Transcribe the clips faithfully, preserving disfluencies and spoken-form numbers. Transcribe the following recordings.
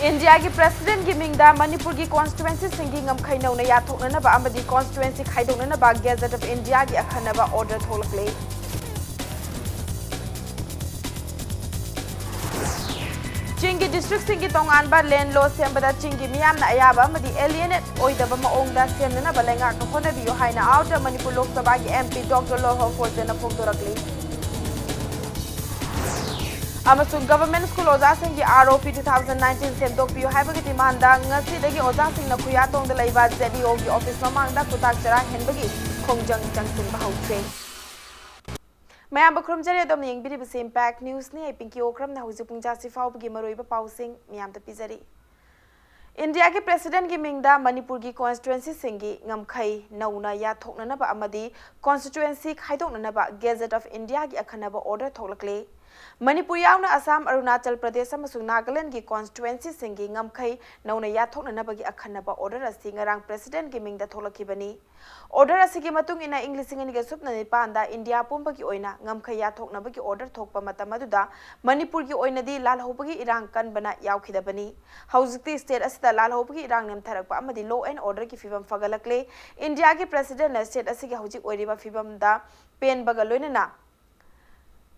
ꯏꯟꯗꯤꯌꯥꯒꯤ ꯄ꯭ꯔꯦꯁꯤꯗꯦꯟꯠꯀꯤ ꯃꯤꯡꯗ ꯃꯅꯤꯄꯨꯔꯒꯤ ꯀꯣꯟꯁꯇꯤꯇ꯭ꯋꯦꯟꯁꯤꯁꯤꯡꯒꯤ ꯉꯝꯈꯩ ꯅꯧꯅ ꯌꯥꯊꯣꯛꯅꯅꯕ ꯑꯃꯗꯤ ꯀꯣꯟꯁꯇꯤꯇ꯭ꯋꯦꯟꯁꯤ ꯈꯥꯏꯗꯣꯛꯅꯅꯕ ꯒꯦꯖꯦꯠ ꯑꯣꯐ ꯏꯟꯗꯤꯌꯥꯒꯤ ꯑꯈꯟꯅꯕ ꯑꯣꯔꯗꯔ ꯊꯣꯛꯂꯛꯂꯦ꯫ ꯆꯤꯡꯒꯤ ꯗꯤꯁꯇ꯭ꯔꯤꯛꯁꯤꯡꯒꯤ ꯇꯣꯉꯥꯟꯕ ꯂꯦꯟ ꯂꯣ ꯁꯦꯝꯕꯗ ꯆꯤꯡꯒꯤ ꯃꯤꯌꯥꯝꯅ ꯑꯌꯥꯕ ꯑꯃꯗꯤ ꯑꯦꯂꯤꯌꯦꯅꯦꯠ ꯑꯣꯏꯗꯕ ꯃꯑꯣꯡꯗ ꯁꯦꯝꯅꯅꯕ ꯂꯩꯉꯥꯛꯅ ꯍꯣꯠꯅꯕꯤꯌꯨ ꯍꯥꯏꯅ ꯑꯥꯎꯇꯔ ꯃꯅꯤꯄꯨꯔ ꯂꯣꯛ ꯁꯚꯥꯒꯤ ꯑꯦꯝ ꯄꯤ ꯗꯣꯛꯇꯔ ꯂꯣꯔꯍꯣ ꯐꯣꯔꯖꯦꯅ ꯐꯣꯡꯗꯣꯔꯛꯂꯤ꯫ ꯑꯃꯁꯨꯡ ꯒꯚꯔꯟꯃꯦꯟꯠ ꯁ꯭ꯀꯨꯜ ꯑꯣꯖꯥꯁꯤꯡꯒꯤ ꯑꯥꯔ ꯑꯣ ꯄꯤ two thousand nineteen ꯁꯦꯝꯗꯣꯛꯄꯤꯌꯨ ꯍꯥꯏꯕꯒꯤ ꯗꯤꯃꯥꯟꯗ ꯉꯁꯤꯗꯒꯤ ꯑꯣꯖꯥꯁꯤꯡꯅ ꯈꯨꯌꯥꯇꯣꯡꯗ ꯂꯩꯕ ꯖꯦꯠ ꯏ ꯑꯣꯒꯤ ꯑꯣꯐꯤꯁ ꯃꯃꯥꯡꯗ ꯈꯨꯇꯥꯛ ꯆꯔꯥ ꯍꯦꯟꯕꯒꯤ ꯈꯣꯡꯖꯪ ꯆꯪꯁꯤꯟꯕ ꯍꯧꯈ꯭ꯔꯦ꯫ ꯃꯌꯥꯝꯕ ꯈꯨꯔꯨꯝꯖꯔꯤ, ꯑꯗꯣꯝꯅ ꯌꯦꯡꯕꯤꯔꯤꯕꯁꯤ ꯏꯝꯄꯦꯛ ꯅ꯭ꯌꯨꯁꯅꯤ꯫ ꯑꯩ ꯄꯤꯡꯀꯤ ꯑꯣꯀ꯭ꯔꯝꯅ ꯍꯧꯖꯤꯛ ꯄꯨꯡ ꯆꯥꯁꯤ ꯐꯥꯎꯕꯒꯤ ꯃꯔꯨꯑꯣꯏꯕ ꯄꯥꯎꯁꯤꯡ ꯃꯌꯥꯝꯗ ꯄꯤꯖꯔꯤ꯫ ꯏꯟꯗꯤꯌꯥꯒꯤ ꯄ꯭ꯔꯦꯁꯤꯗꯦꯟꯠꯀꯤ ꯃꯤꯡꯗ ꯃꯅꯤꯄꯨꯔꯒꯤ ꯀꯣꯟꯁꯇꯤꯇ꯭ꯋꯦꯟꯁꯤꯁꯤꯡꯒꯤ ꯉꯝꯈꯩ ꯅꯧꯅ ꯌꯥꯊꯣꯛꯅꯅꯕ ꯑꯃꯗꯤ ꯀꯣꯟꯁꯇꯤꯇ꯭ꯋꯦꯟꯁꯤ ꯈꯥꯏꯗꯣꯛꯅꯅꯕ ꯒꯦꯖꯦꯠ ꯑꯣꯐ ꯏꯟꯗꯤꯌꯥꯒꯤ ꯑꯈꯟꯅꯕ ꯑꯣꯔꯗꯔ ꯊꯣꯛꯂꯛꯂꯦ꯫ ꯃꯅꯤꯄꯨꯔ ꯌꯥꯎꯅ ꯑꯁꯥꯝ, ꯑꯔꯨꯅꯥꯆꯜ ꯄ꯭ꯔꯗꯦꯁ ꯑꯃꯁꯨꯡ ꯅꯥꯒꯥꯂꯦꯟꯗꯒꯤ ꯀꯣꯟꯁꯇꯤꯇ꯭ꯋꯦꯟꯁꯤꯁꯤꯡꯒꯤ ꯉꯝꯈꯩ ꯅꯧꯅ ꯌꯥꯊꯣꯛꯅꯅꯕꯒꯤ ꯑꯈꯟꯅꯕ ꯑꯣꯔꯗꯔ ꯑꯁꯤ ꯉꯔꯥꯡ ꯄ꯭ꯔꯦꯁꯤꯗꯦꯟꯠꯀꯤ ꯃꯤꯡꯗ ꯊꯣꯛꯂꯛꯈꯤꯕꯅꯤ꯫ ꯑꯣꯔꯗꯔ ꯑꯁꯤꯒꯤ ꯃꯇꯨꯡ ꯏꯟꯅ ꯏꯪ ꯂꯤꯁꯤꯡ ꯑꯅꯤꯒ ꯁꯨꯞꯅ ꯅꯤꯄꯥꯟꯗ ꯏꯟꯗꯤꯌꯥ ꯄꯨꯝꯕꯒꯤ ꯑꯣꯏꯅ ꯉꯝꯈꯩ ꯌꯥꯊꯣꯛꯅꯕꯒꯤ ꯑꯣꯔꯗꯔ ꯊꯣꯛꯄ ꯃꯇꯝ ꯑꯗꯨꯗ ꯃꯅꯤꯄꯨꯔꯒꯤ ꯑꯣꯏꯅꯗꯤ ꯂꯥꯜꯍꯧꯕꯒꯤ ꯏꯔꯥꯡ ꯀꯟꯕꯅ ꯌꯥꯎꯈꯤꯗꯕꯅꯤ꯫ ꯍꯧꯖꯤꯛꯇꯤ ꯁ꯭ꯇꯦꯠ ꯑꯁꯤꯗ ꯂꯥꯜꯍꯧꯕꯒꯤ ꯏꯔꯥꯡ ꯅꯦꯝꯊꯔꯛꯄ ꯑꯃꯗꯤ ꯂꯣ ꯑꯦꯟ ꯑꯣꯔꯗꯔꯒꯤ ꯐꯤꯕꯝ ꯐꯒꯠꯂꯛꯂꯦ꯫ ꯏꯟꯗꯤꯌꯥꯒꯤ ꯄ꯭ꯔꯦꯁꯤꯗꯦꯟꯠꯅ ꯁ꯭ꯇꯦꯠ ꯑꯁꯤꯒꯤ ꯍꯧꯖꯤꯛ ꯑꯣꯏꯔꯤꯕ ꯐꯤꯕꯝꯗ ꯄꯦꯟꯕꯒ ꯂꯣꯏꯅꯅ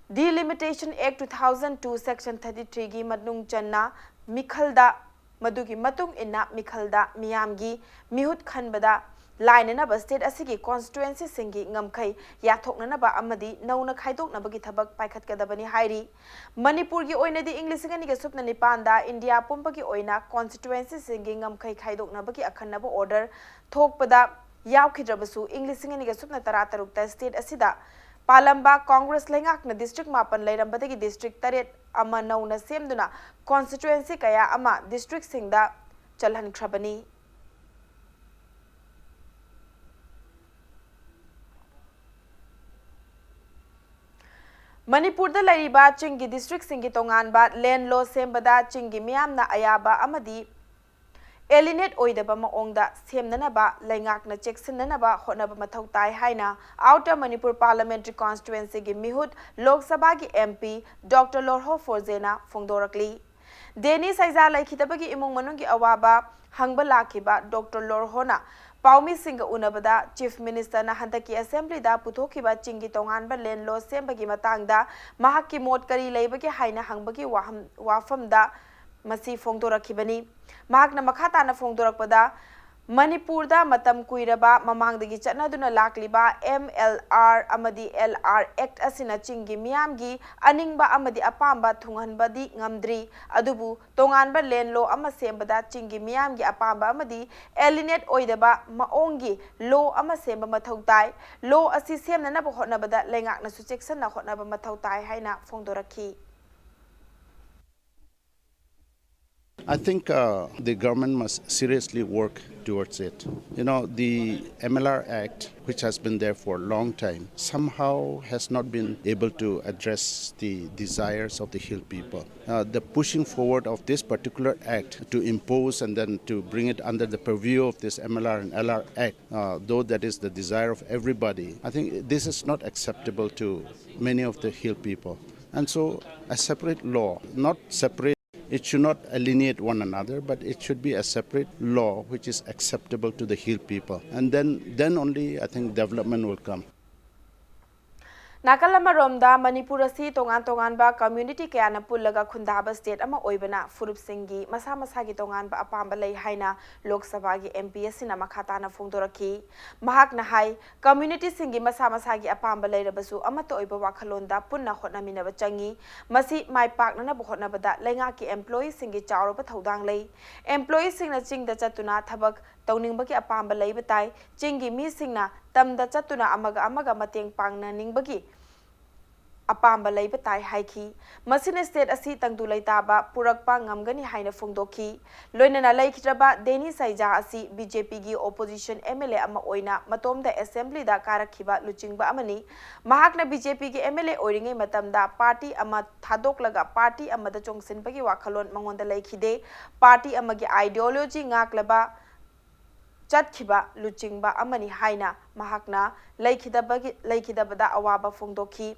Delimitation Act two thousand two Section thirty-threeꯒꯤ ꯃꯅꯨꯡ ꯆꯟꯅ ꯃꯤꯈꯜꯗ, ꯃꯗꯨꯒꯤ ꯃꯇꯨꯡ ꯏꯟꯅ ꯃꯤꯈꯜꯗ ꯃꯤꯌꯥꯝꯒꯤ ꯃꯤꯍꯨꯠ ꯈꯟꯕꯗ ꯂꯥꯏꯅꯅꯕ ꯁ꯭ꯇꯦꯠ ꯑꯁꯤꯒꯤ ꯀꯣꯟꯁꯇꯤꯇ꯭ꯋꯦꯟꯁꯤꯁꯤꯡꯒꯤ ꯉꯝꯈꯩ ꯌꯥꯊꯣꯛꯅꯅꯕ ꯑꯃꯗꯤ ꯅꯧꯅ ꯈꯥꯏꯗꯣꯛꯅꯕꯒꯤ ꯊꯕꯛ ꯄꯥꯏꯈꯠꯀꯗꯕꯅꯤ ꯍꯥꯏꯔꯤ꯫ ꯃꯅꯤꯄꯨꯔꯒꯤ ꯑꯣꯏꯅꯗꯤ ꯏꯪ ꯂꯤꯁꯤꯡ ꯑꯅꯤꯒ ꯁꯨꯞꯅ ꯅꯤꯄꯥꯟꯗ ꯏꯟꯗꯤꯌꯥ ꯄꯨꯝꯕꯒꯤ ꯑꯣꯏꯅ ꯀꯣꯟꯁꯇꯤꯇ꯭ꯋꯦꯟꯁꯤꯁꯤꯡꯒꯤ ꯉꯝꯈꯩ ꯈꯥꯏꯗꯣꯛꯅꯕꯒꯤ ꯑꯈꯟꯅꯕ ꯑꯣꯔꯗꯔ ꯊꯣꯛꯄꯗ ꯌꯥꯎꯈꯤꯗ꯭ꯔꯕꯁꯨ, ꯏꯪ ꯂꯤꯁꯤꯡ ꯑꯅꯤꯒ ꯁꯨꯞꯅ ꯇꯔꯥꯇꯔꯨꯛꯇ ꯁ꯭ꯇꯦꯠ ꯑꯁꯤꯗ ꯄꯥꯜꯂꯝꯕ ꯀꯣꯡꯒ꯭ꯔꯦꯁ ꯂꯩꯉꯥꯛꯅ ꯗꯤꯁꯇ꯭ꯔꯤꯛ ꯃꯥꯄꯟ ꯂꯩꯔꯝꯕꯗꯒꯤ ꯗꯤꯁꯇ꯭ꯔꯤꯛ ꯇꯔꯦꯠ ꯑꯃ ꯅꯧꯅ ꯁꯦꯝꯗꯨꯅ ꯀꯣꯟꯁꯇꯤꯇ꯭ꯋꯦꯟꯁꯤ ꯀꯌꯥ ꯑꯃ ꯗꯤꯁꯇ꯭ꯔꯤꯛꯁꯤꯡꯗ ꯆꯜꯍꯟꯈ꯭ꯔꯕꯅꯤ꯫ ꯃꯅꯤꯄꯨꯔꯗ ꯂꯩꯔꯤꯕ ꯆꯤꯡꯒꯤ ꯗꯤꯁꯇ꯭ꯔꯤꯛꯁꯤꯡꯒꯤ ꯇꯣꯉꯥꯟꯕ ꯂꯦꯟ ꯂꯣ ꯁꯦꯝꯕꯗ ꯆꯤꯡꯒꯤ ꯃꯤꯌꯥꯝꯅ ꯑꯌꯥꯕ ꯑꯃꯗꯤ ꯑꯦꯂꯤꯅꯦꯠ ꯑꯣꯏꯗꯕ ꯃꯑꯣꯡꯗ ꯁꯦꯝꯅꯅꯕ ꯂꯩꯉꯥꯛꯅ ꯆꯦꯛꯁꯤꯟꯅꯅꯕ ꯍꯣꯠꯅꯕ ꯃꯊꯧ ꯇꯥꯏ ꯍꯥꯏꯅ ꯑꯥꯎꯇꯔ ꯃꯅꯤꯄꯨꯔ ꯄꯥꯔꯂꯤꯌꯥꯃꯦꯟꯇꯔꯤ ꯀꯣꯟꯁꯇꯤꯇ꯭ꯋꯦꯟꯁꯤꯒꯤ ꯃꯤꯍꯨꯠ ꯂꯣꯛ ꯁꯚꯥꯒꯤ ꯑꯦꯝ ꯄꯤ ꯗꯣꯛꯇꯔ ꯂꯣꯔꯍꯣ ꯐꯣꯔꯖꯦꯅ ꯐꯣꯡꯗꯣꯔꯛꯂꯤ꯫ ꯗꯦꯅꯤ ꯁꯩꯖꯥ ꯂꯩꯈꯤꯗꯕꯒꯤ ꯏꯃꯨꯡ ꯃꯅꯨꯡꯒꯤ ꯑꯋꯥꯕ ꯍꯪꯕ ꯂꯥꯛꯈꯤꯕ ꯗꯣꯛꯇꯔ ꯂꯣꯔꯍꯣꯅ ꯄꯥꯎꯃꯤꯁꯤꯡꯒ ꯎꯅꯕꯗ Chief Minister ꯅ ꯍꯟꯗꯛꯀꯤ Assembly ꯗ ꯄꯨꯊꯣꯛꯈꯤꯕ ꯆꯤꯡꯒꯤ ꯇꯣꯉꯥꯟꯕ land law ꯁꯦꯝꯕꯒꯤ ꯃꯇꯥꯡꯗ ꯃꯍꯥꯛꯀꯤ ꯃꯣꯠ ꯀꯔꯤ ꯂꯩꯕꯒꯦ ꯍꯥꯏꯅ ꯍꯪꯕꯒꯤ ꯋꯥꯍꯝ-, ꯋꯥꯐꯝꯗ ꯃꯁꯤ ꯐꯣꯡꯗꯣꯔꯛꯈꯤꯕꯅꯤ꯫ ꯃꯍꯥꯛꯅ ꯃꯈꯥ ꯇꯥꯅ ꯐꯣꯡꯗꯣꯔꯛꯄꯗ, ꯃꯅꯤꯄꯨꯔꯗ ꯃꯇꯝ ꯀꯨꯏꯔꯕ ꯃꯃꯥꯡꯗꯒꯤ ꯆꯠꯅꯗꯨꯅ ꯂꯥꯛꯂꯤꯕ M L R ꯑꯃꯗꯤ L R Act ꯑꯁꯤꯅ ꯆꯤꯡꯒꯤ ꯃꯤꯌꯥꯝꯒꯤ ꯑꯅꯤꯡꯕ ꯑꯃꯗꯤ ꯑꯄꯥꯝꯕ ꯊꯨꯡꯍꯟꯕꯗꯤ ꯉꯝꯗ꯭ꯔꯤ, ꯑꯗꯨꯕꯨ ꯇꯣꯉꯥꯟꯕ land law ꯑꯃ ꯁꯦꯝꯕꯗ ꯆꯤꯡꯒꯤ ꯃꯤꯌꯥꯝꯒꯤ ꯑꯄꯥꯝꯕ ꯑꯃꯗꯤ alienate ꯑꯣꯏꯗꯕ ꯃꯑꯣꯡꯒꯤ law ꯑꯃ ꯁꯦꯝꯕ ꯃꯊꯧ ꯇꯥꯏ꯫ Law ꯑꯁꯤ ꯁꯦꯝꯅꯅꯕ ꯍꯣꯠꯅꯕꯗ ꯂꯩꯉꯥꯛꯅꯁꯨ ꯆꯦꯛꯁꯤꯟꯅ ꯍꯣꯠꯅꯕ ꯃꯊꯧ ꯇꯥꯏ ꯍꯥꯏꯅ ꯐꯣꯡꯗꯣꯔꯛꯈꯤ꯫ I think uh, the government must seriously work towards it. You know, the M L R Act, which has been there for a long time, somehow has not been able to address the desires of the Hill people. Uh, the pushing forward of this particular act to impose and then to bring it under the purview of this M L R and L R Act, uh, though that is the desire of everybody, I think this is not acceptable to many of the Hill people. And so a separate law, not separate, it should not alienate one another, but it should be a separate law which is acceptable to the Hill people. And then, then only I think development will come. ꯅꯥꯀꯜ ꯑꯃꯔꯣꯝꯗ, ꯃꯅꯤꯄꯨꯔ ꯑꯁꯤ ꯇꯣꯉꯥꯟ ꯇꯣꯉꯥꯟꯕ community ꯀꯌꯥꯅ ꯄꯨꯜꯂꯒ ꯈꯨꯟꯗꯥꯕ state ꯑꯃ ꯑꯣꯏꯕꯅ, ꯐꯨꯔꯨꯞꯁꯤꯡꯒꯤ ꯃꯁꯥ ꯃꯁꯥꯒꯤ ꯇꯣꯉꯥꯟꯕ ꯑꯄꯥꯝꯕ ꯂꯩ ꯍꯥꯏꯅ ꯂꯣꯛ ꯁꯚꯥꯒꯤ M P ꯑꯁꯤꯅ ꯃꯈꯥ ꯇꯥꯅ ꯐꯣꯡꯗꯣꯔꯛꯈꯤ꯫ ꯃꯍꯥꯛꯅ ꯍꯥꯏ, community ꯁꯤꯡꯒꯤ ꯃꯁꯥ ꯃꯁꯥꯒꯤ ꯑꯄꯥꯝꯕ ꯂꯩꯔꯕꯁꯨ, ꯑꯃꯠꯇ ꯑꯣꯏꯕ ꯋꯥꯈꯜꯂꯣꯟꯗ ꯄꯨꯟꯅ ꯍꯣꯠꯅꯃꯤꯟꯅꯕ ꯆꯪꯏ꯫ ꯃꯁꯤ ꯃꯥꯏ ꯄꯥꯛꯅꯅꯕ ꯍꯣꯠꯅꯕꯗ ꯂꯩꯉꯥꯛꯀꯤ employee ꯁꯤꯡꯒꯤ ꯆꯥꯎꯔꯕ ꯊꯧꯗꯥꯡ ꯂꯩ꯫ Employee ꯁꯤꯡꯅ ꯆꯤꯡꯗ ꯆꯠꯇꯨꯅ ꯊꯕꯛ ꯇꯧꯅꯤꯡꯕꯒꯤ ꯑꯄꯥꯝꯕ ꯂꯩꯕ ꯇꯥꯏ꯫ ꯆꯤꯡꯒꯤ ꯃꯤꯁꯤꯡꯅ ꯇꯝꯗ ꯆꯠꯇꯨꯅ ꯑꯃꯒ ꯑꯃꯒ ꯃꯇꯦꯡ ꯄꯥꯡꯅꯅꯤꯡꯕꯒꯤ ꯑꯄꯥꯝꯕ ꯂꯩꯕ ꯇꯥꯏ ꯍꯥꯏꯈꯤ꯫ ꯃꯁꯤꯅ state ꯑꯁꯤ ꯇꯪꯗꯨ ꯂꯩꯇꯥꯕ ꯄꯨꯔꯛꯄ ꯉꯝꯒꯅꯤ ꯍꯥꯏꯅ ꯐꯣꯡꯗꯣꯛꯈꯤ꯫ ꯂꯣꯏꯅꯅ ꯂꯩꯈꯤꯗ꯭ꯔꯕ ꯗꯦꯅꯤ ꯁꯩꯖꯥ ꯑꯁꯤ B J P ꯒꯤ opposition M L A ꯑꯃ ꯑꯣꯏꯅ ꯃꯇꯣꯝꯗ assembly ꯗ ꯀꯥꯔꯛꯈꯤꯕ ꯂꯨꯆꯤꯡꯕ ꯑꯃꯅꯤ꯫ ꯃꯍꯥꯛꯅ B J P ꯒꯤ M L A ꯑꯣꯏꯔꯤꯉꯩ ꯃꯇꯝꯗ party ꯑꯃ ꯊꯥꯗꯣꯛꯂꯒ party ꯑꯃꯗ ꯆꯣꯡꯁꯤꯟꯕꯒꯤ ꯋꯥꯈꯜꯂꯣꯟ ꯃꯉꯣꯟꯗ ꯂꯩꯈꯤꯗꯦ꯫ Party ꯑꯃꯒꯤ ideology ꯉꯥꯛꯂꯕ ꯆꯠꯈꯤꯕ ꯂꯨꯆꯤꯡꯕ ꯑꯃꯅꯤ ꯍꯥꯏꯅ ꯃꯍꯥꯛꯅ ꯂꯩꯈꯤꯗꯕꯒꯤ, ꯂꯩꯈꯤꯗꯕꯗ ꯑꯋꯥꯕ ꯐꯣꯡꯗꯣꯛꯈꯤ꯫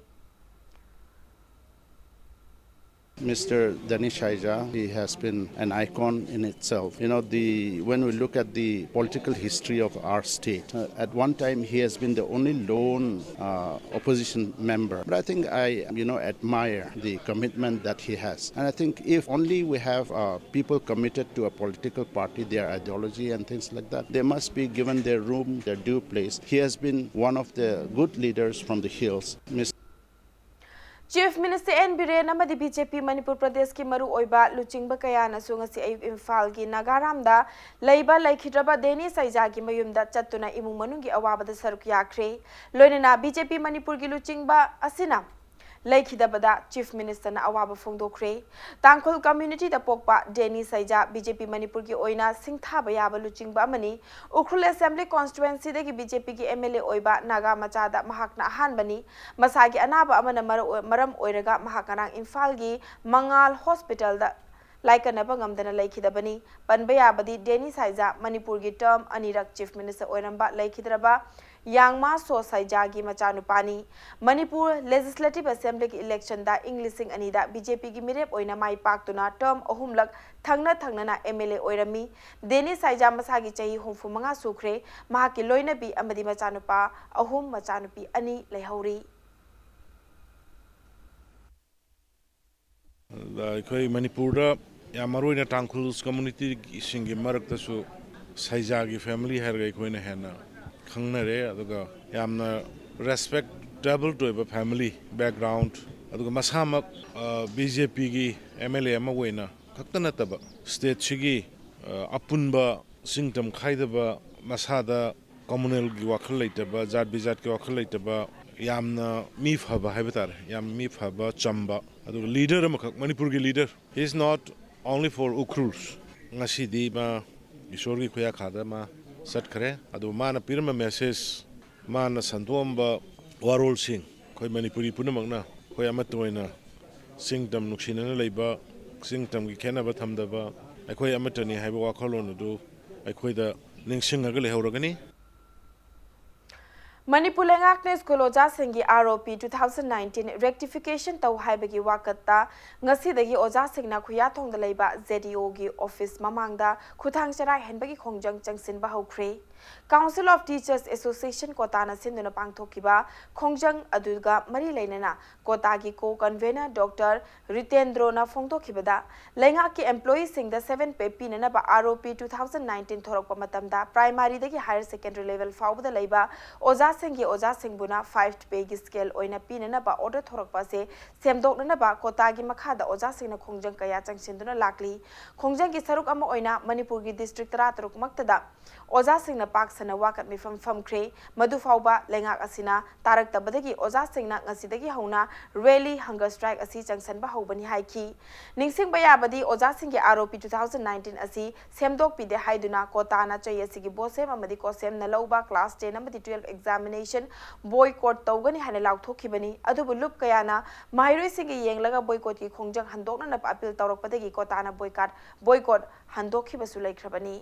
Mister Deni Saija, he has been an icon in itself. You know, the when we look at the political history of our state, uh, at one time he has been the only lone uh, opposition member. But I think I, you know, admire the commitment that he has. And I think if only we have uh, people committed to a political party, their ideology and things like that, they must be given their room, their due place. He has been one of the good leaders from the hills. Mister Chief Minister N Biren ꯑꯃꯗꯤ B J P Manipur ꯄ꯭ꯔꯗꯦꯁꯀꯤ ꯃꯔꯨꯑꯣꯏꯕ ꯂꯨꯆꯤꯡꯕ ꯀꯌꯥꯅꯁꯨ ꯉꯁꯤ ꯑꯌꯨꯛ ꯏꯝꯐꯥꯜꯒꯤ ꯅꯥꯒꯥꯔꯥꯝꯗ ꯂꯩꯕ ꯂꯩꯈꯤꯗ꯭ꯔꯕ ꯗꯦꯅꯤ ꯁꯩꯖꯥꯒꯤ ꯃꯌꯨꯝꯗ ꯆꯠꯇꯨꯅ ꯏꯃꯨꯡ ꯃꯅꯨꯡꯒꯤ ꯑꯋꯥꯕꯗ ꯁꯔꯨꯛ ꯌꯥꯈ꯭ꯔꯦ꯫ ꯂꯣꯏꯅꯅ B J P ꯃꯅꯤꯄꯨꯔꯒꯤ ꯂꯨꯆꯤꯡꯕ ꯑꯁꯤꯅ ꯂꯩꯈꯤꯗꯕꯗ Chief Ministerꯅ ꯑꯋꯥꯕ ꯐꯣꯡꯗꯣꯛꯈ꯭ꯔꯦ꯫ ꯇꯥꯡꯈꯨꯜ communityꯗ ꯄꯣꯛꯄ ꯗꯦꯅꯤ ꯁꯩꯖꯥ B J P ꯃꯅꯤꯄꯨꯔꯒꯤ ꯑꯣꯏꯅ ꯁꯤꯡꯊꯥꯕ ꯌꯥꯕ ꯂꯨꯆꯤꯡꯕ ꯑꯃꯅꯤ꯫ Ukhrul Assembly Constituencyꯗꯒꯤ B J Pꯒꯤ M L A ꯑꯣꯏꯕ ꯅꯥꯒꯥ ꯃꯆꯥꯗ ꯃꯍꯥꯛꯅ ꯑꯍꯥꯟꯕꯅꯤ꯫ ꯃꯁꯥꯒꯤ ꯑꯅꯥꯕ ꯑꯃꯅ ꯃꯔ-, ꯃꯔꯝ ꯑꯣꯏꯔꯒ ꯃꯍꯥꯛ ꯉꯔꯥꯡ ꯏꯝꯐꯥꯜꯒꯤ ꯃꯉꯥꯜ Hospitalꯗ ꯂꯥꯏꯀꯠꯅꯕ ꯉꯝꯗꯅ ꯂꯩꯈꯤꯗꯕꯅꯤ꯫ ꯄꯟꯕ ꯌꯥꯕꯗꯤ ꯗꯦꯅꯤ ꯁꯥꯏꯖꯥ ꯃꯅꯤꯄꯨꯔꯒꯤ term ꯑꯅꯤꯔꯛ Chief Minister ꯑꯣꯏꯔꯝꯕ ꯂꯩꯈꯤꯗ꯭ꯔꯕ ꯌꯥꯡꯃꯥ ꯁꯣ ꯁꯥꯏꯖꯥꯒꯤ ꯃꯆꯥꯅꯨꯄꯥꯅꯤ꯫ ꯃꯅꯤꯄꯨꯔ Legislative Assemblyꯒꯤ electionꯗ ꯏꯪ ꯂꯤꯁꯤꯡ ꯑꯅꯤꯗ B J Pꯒꯤ ꯃꯤꯔꯦꯞ ꯑꯣꯏꯅ ꯃꯥꯏ ꯄꯥꯛꯇꯨꯅ term ꯑꯍꯨꯝꯂꯛ ꯊꯪꯅ ꯊꯪꯅꯅ M L A ꯑꯣꯏꯔꯝꯃꯤ꯫ ꯗꯦꯅꯤ ꯁꯥꯏꯖꯥ ꯃꯁꯥꯒꯤ ꯆꯍꯤ ꯍꯨꯝꯐꯨ ꯃꯉꯥ ꯁꯨꯈ꯭ꯔꯦ꯫ ꯃꯍꯥꯛꯀꯤ ꯂꯣꯏꯅꯕꯤ ꯑꯃꯗꯤ ꯃꯆꯥꯅꯨꯄꯥ ꯑꯍꯨꯝ, ꯃꯆꯥꯅꯨꯄꯤ ꯑꯅꯤ ꯂꯩꯍꯧꯔꯤ꯫ ꯑꯩꯈꯣꯏ ꯃꯅꯤꯄꯨꯔꯗ ꯌꯥꯝ ꯃꯔꯨꯑꯣꯏꯅ ꯇꯥꯡꯈꯨꯜ communityꯁꯤꯡꯒꯤ ꯃꯔꯛꯇꯁꯨ ꯁꯩꯖꯥꯒꯤ family ꯍꯥꯏꯔꯒ ꯑꯩꯈꯣꯏꯅ ꯍꯦꯟꯅ ꯈꯪꯅꯔꯦ꯫ ꯑꯗꯨꯒ ꯌꯥꯝꯅ respectable ꯑꯣꯏꯕ family background, ꯑꯗꯨꯒ ꯃꯁꯥꯃꯛ B J Pꯒꯤ M L A ꯑꯃ ꯑꯣꯏꯅ ꯈꯛꯇ ꯅꯠꯇꯕ stateꯁꯤꯒꯤ ꯑꯄꯨꯟꯕ ꯆꯤꯡ ꯇꯝ ꯈꯥꯏꯗꯕ, ꯃꯁꯥꯗ communalꯒꯤ ꯋꯥꯈꯜ ꯂꯩꯇꯕ, ꯖꯥꯠ ꯕꯤꯖꯥꯠꯀꯤ ꯋꯥꯈꯜ ꯂꯩꯇꯕ, ꯌꯥꯝꯅ ꯃꯤ ꯐꯕ ꯍꯥꯏꯕ ꯇꯥꯔꯦ, ꯌꯥꯝ ꯃꯤ ꯐꯕ, ꯆꯝꯕ, ꯑꯗꯨꯒ leader ꯑꯃꯈꯛ, ꯃꯅꯤꯄꯨꯔꯒꯤ leader. He is not only for Ukhruls. ꯉꯁꯤꯗꯤ ꯃꯥ ꯏꯁꯣꯔꯒꯤ ꯈꯨꯌꯥꯈꯥꯗ ꯃꯥ ꯆꯠꯈ꯭ꯔꯦ꯫ ꯑꯗꯨ ꯃꯥꯅ ꯄꯤꯔꯝꯕ message, ꯃꯥꯅ ꯁꯟꯗꯣꯛꯑꯝꯕ ꯋꯥꯔꯣꯜꯁꯤꯡ, ꯑꯩꯈꯣꯏ ꯃꯅꯤꯄꯨꯔꯤ ꯄꯨꯝꯅꯃꯛꯅ ꯑꯩꯈꯣꯏ ꯑꯃꯠꯇ ꯑꯣꯏꯅ ꯆꯤꯡ ꯇꯝ ꯅꯨꯡꯁꯤꯅꯅ ꯂꯩꯕ, ꯆꯤꯡ ꯇꯝꯒꯤ ꯈꯦꯠꯅꯕ ꯊꯝꯗꯕ, ꯑꯩꯈꯣꯏ ꯑꯃꯠꯇꯅꯤ ꯍꯥꯏꯕ ꯋꯥꯈꯜꯂꯣꯟ ꯑꯗꯨ ꯑꯩꯈꯣꯏꯗ ꯅꯤꯡꯁꯤꯡꯉꯒ ꯂꯩꯍꯧꯔꯒꯅꯤ꯫ ꯃꯅꯤꯄꯨꯔ ꯂꯩꯉꯥꯛꯅ ꯁ꯭ꯀꯨꯜ ꯑꯣꯖꯥꯁꯤꯡꯒꯤ R O P two thousand nineteen rectification ꯇꯧ ꯍꯥꯏꯕꯒꯤ ꯋꯥꯀꯠꯇ ꯉꯁꯤꯗꯒꯤ ꯑꯣꯖꯥꯁꯤꯡꯅ ꯈꯨꯌꯥꯊꯣꯡꯗ ꯂꯩꯕ Z D O ꯒꯤ ꯑꯣꯐꯤꯁ ꯃꯃꯥꯡꯗ ꯈꯨꯊꯥꯡ ꯆꯔꯥ ꯍꯦꯟꯕꯒꯤ ꯈꯣꯡꯖꯪ ꯆꯪꯁꯤꯟꯕ ꯍꯧꯈ꯭ꯔꯦ꯫ Council of Teachers Association ꯀꯣꯇꯥꯅ ꯁꯤꯟꯗꯨꯅ ꯄꯥꯡꯊꯣꯛꯈꯤꯕ ꯈꯣꯡꯖꯪ ꯑꯗꯨꯒ ꯃꯔꯤ ꯂꯩꯅꯅ ꯀꯣꯇꯥꯒꯤ co convenor Doctor ꯔꯤꯇꯦꯟꯗ꯭ꯔꯣꯅ ꯐꯣꯡꯗꯣꯛꯈꯤꯕꯗ, ꯂꯩꯉꯥꯛꯀꯤ employeeꯁꯤꯡꯗ seven pay ꯄꯤꯅꯅꯕ R O P two thousand nineteen ꯊꯣꯔꯛꯄ ꯃꯇꯝꯗ primaryꯗꯒꯤ higher secondary level ꯐꯥꯎꯕꯗ ꯂꯩꯕ ꯑꯣꯖꯥꯁꯤꯡꯒꯤ ꯑꯣꯖꯥꯁꯤꯡꯕꯨꯅ five payꯒꯤ scale ꯑꯣꯏꯅ ꯄꯤꯅꯅꯕ order ꯊꯣꯔꯛꯄ ꯑꯁꯤ ꯁꯦꯝꯗꯣꯛꯅꯅꯕ ꯀꯣꯇꯥꯒꯤ ꯃꯈꯥꯗ ꯑꯣꯖꯥꯁꯤꯡꯅ ꯈꯣꯡꯖꯪ ꯀꯌꯥ ꯆꯪꯁꯤꯟꯗꯨꯅ ꯂꯥꯛꯂꯤ꯫ ꯈꯣꯡꯖꯪꯒꯤ ꯁꯔꯨꯛ ꯑꯃ ꯑꯣꯏꯅ ꯃꯅꯤꯄꯨꯔꯒꯤ district ꯇꯔꯥꯇꯔꯨꯛ ꯃꯛꯇꯗ ꯑꯣꯖꯥꯁꯤꯡꯅ ꯄꯥꯛ ꯁꯟꯅ ꯋꯥꯀꯠ ꯃꯤꯐꯝ ꯐꯝꯈ꯭ꯔꯦ꯫ ꯃꯗꯨ ꯐꯥꯎꯕ ꯂꯩꯉꯥꯛ ꯑꯁꯤꯅ ꯇꯥꯔꯛꯇꯕꯗꯒꯤ ꯑꯣꯖꯥꯁꯤꯡꯅ ꯉꯁꯤꯗꯒꯤ ꯍꯧꯅ rally, hunger strike ꯑꯁꯤ ꯆꯪꯁꯟꯕ ꯍꯧꯕꯅꯤ ꯍꯥꯏꯈꯤ꯫ ꯅꯤꯡꯁꯤꯡꯕ ꯌꯥꯕꯗꯤ, ꯑꯣꯖꯥꯁꯤꯡꯒꯤ R O P two thousand nineteen ꯑꯁꯤ ꯁꯦꯝꯗꯣꯛꯄꯤꯗꯦ ꯍꯥꯏꯗꯨꯅ ꯀꯣꯇꯥꯅ ꯆꯩ ꯑꯁꯤꯒꯤ ꯕꯣꯁꯦꯝ ꯑꯃꯗꯤ ꯀꯣꯁꯦꯝꯅ ꯂꯧꯕ class ten ꯑꯃꯗꯤ twelve examination boycott ꯇꯧꯒꯅꯤ ꯍꯥꯏꯅ ꯂꯥꯎꯊꯣꯛꯈꯤꯕꯅꯤ꯫ ꯑꯗꯨꯕꯨ ꯂꯨꯞ ꯀꯌꯥꯅ ꯃꯍꯩꯔꯣꯏꯁꯤꯡꯒꯤ ꯌꯦꯡꯂꯒ boycottꯀꯤ ꯈꯣꯡꯖꯪ ꯍꯟꯗꯣꯛꯅꯅꯕ appeal ꯇꯧꯔꯛꯄꯗꯒꯤ ꯀꯣꯇꯥꯅ boycott, boycott ꯍꯟꯗꯣꯛꯈꯤꯕꯁꯨ ꯂꯩꯈ꯭ꯔꯕꯅꯤ꯫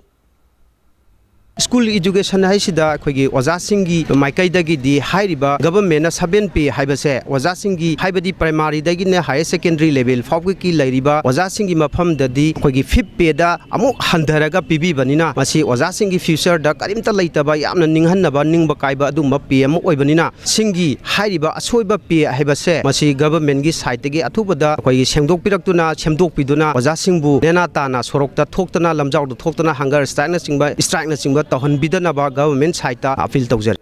ꯁ꯭ꯀꯨꯜ ꯏꯖꯨꯀꯦꯁꯟ ꯍꯥꯏꯁꯤꯗ ꯑꯩꯈꯣꯏꯒꯤ ꯑꯣꯖꯥꯁꯤꯡꯒꯤ ꯃꯥꯏꯀꯩꯗꯒꯤꯗꯤ ꯍꯥꯏꯔꯤꯕ governmentꯅ seven pay ꯍꯥꯏꯕꯁꯦ ꯑꯣꯖꯥꯁꯤꯡꯒꯤ, ꯍꯥꯏꯕꯗꯤ primaryꯗꯒꯤꯅ higher secondary level ꯐꯥꯎꯕꯒꯤ ꯂꯩꯔꯤꯕ ꯑꯣꯖꯥꯁꯤꯡꯒꯤ ꯃꯐꯝꯗꯗꯤ ꯑꯩꯈꯣꯏꯒꯤ fifth payꯗ ꯑꯃꯨꯛ ꯍꯟꯊꯔꯒ ꯄꯤꯕꯤꯕꯅꯤꯅ, ꯃꯁꯤ ꯑꯣꯖꯥꯁꯤꯡꯒꯤ futureꯗ ꯀꯔꯤꯝꯇ ꯂꯩꯇꯕ, ꯌꯥꯝꯅ ꯅꯤꯡꯍꯟꯅꯕ, ꯅꯤꯡꯕ ꯀꯥꯏꯕ ꯑꯗꯨꯒꯨꯝꯕ pay ꯑꯃ ꯑꯣꯏꯕꯅꯤꯅ, ꯁꯤꯡꯒꯤ ꯍꯥꯏꯔꯤꯕ ꯑꯁꯣꯏꯕ pay ꯍꯥꯏꯕꯁꯦ ꯃꯁꯤ governmentꯀꯤ sideꯇꯒꯤ ꯑꯊꯨꯕꯗ ꯑꯩꯈꯣꯏꯒꯤ ꯁꯦꯡꯗꯣꯛꯄꯤꯔꯛꯇꯨꯅ, ꯁꯦꯝꯗꯣꯛꯄꯤꯗꯨꯅ ꯑꯣꯖꯥꯁꯤꯡꯕꯨ ꯅꯦꯅꯥ ꯇꯥꯅ ꯁꯣꯔꯣꯛꯇ ꯊꯣꯛꯇꯅ, ꯂꯝꯖꯥꯎꯗ ꯊꯣꯛꯇꯅ hunger strikeꯅꯆꯤꯡꯕ, strikeꯅꯆꯤꯡꯕ ꯇꯧꯍꯟꯕꯤꯗꯅꯕ government sideꯇ appeal ꯇꯧꯖꯔꯤ꯫